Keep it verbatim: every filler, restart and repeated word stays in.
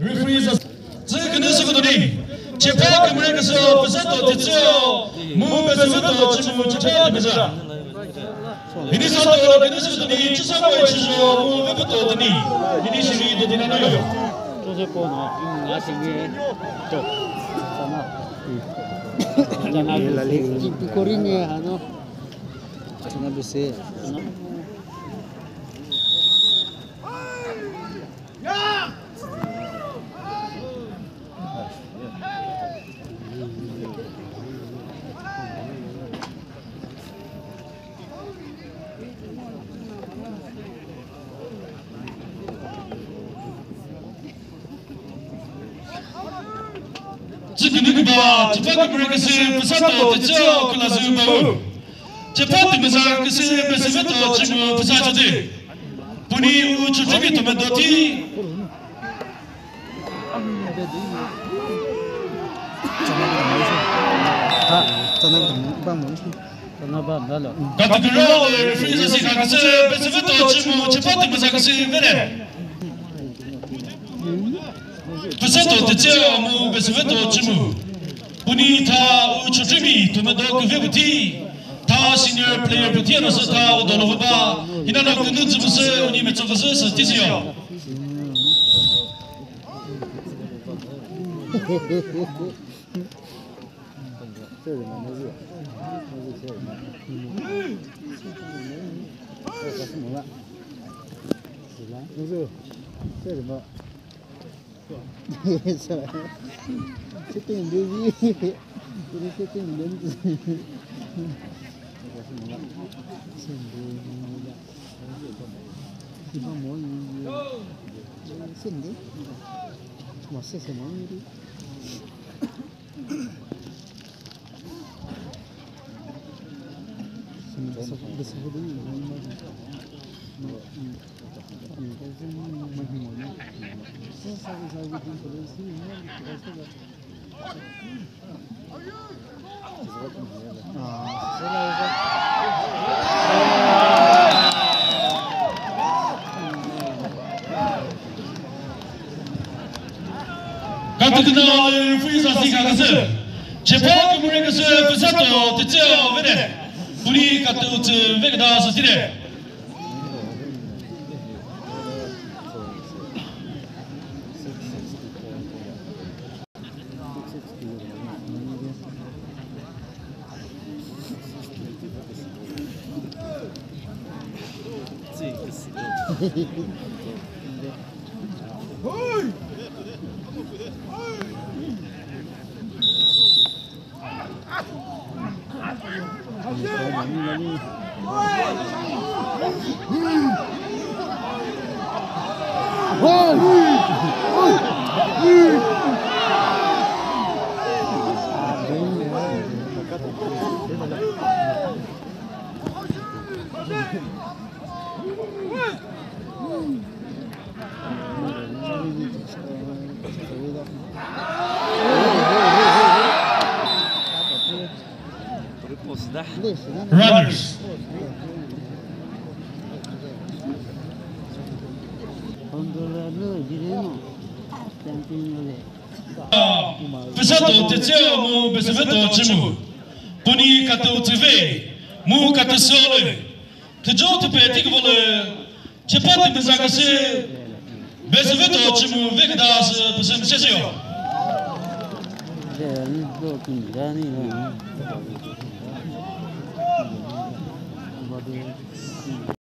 Referee za-, zü künü sü kütoni. Chepha kümüre küsü püsa to tetseo. Mu püsa to chimu chepha tümüza. Hini sa to künü sü kütoni. Chisa ko chizo mu ve to tini. Hini shiri de dinano yo. Korini ano. Sana bese. Tsükünü küba, chepha kümüre küsü püsa to tetseo kula zü bau. Chepha tümüza küsü püsü to chimu püsa chode. Puni u chutumi tüme doti. Katukuro referee sasi kakasü püsü to chimu chepha tümüza küsü vere. Püsa to tetseo mu püsü to chimu. Puni tha u chutumi tüme do küve buti. Tha senior player buti ano sü tha u dolo ba. Hina no künü zümüsü uni metso küsü sü tisiyo. Sitting busy. Ini sitting busy. Sindi. Sindi. Masih sama ini. Katukuna referee sasi kakasü. Chepha kümüre küsü püsa to tetseo vene. Puni katu tsü veküta sasire. Runners. Püsa to tetseo mu püsüve to chimu. Puni katu tsüve mu katu sole. Thüjo thüpe thikvole. Chepha tümüza küsü, püsüve to chimu veküta sü püsü müsesüyo.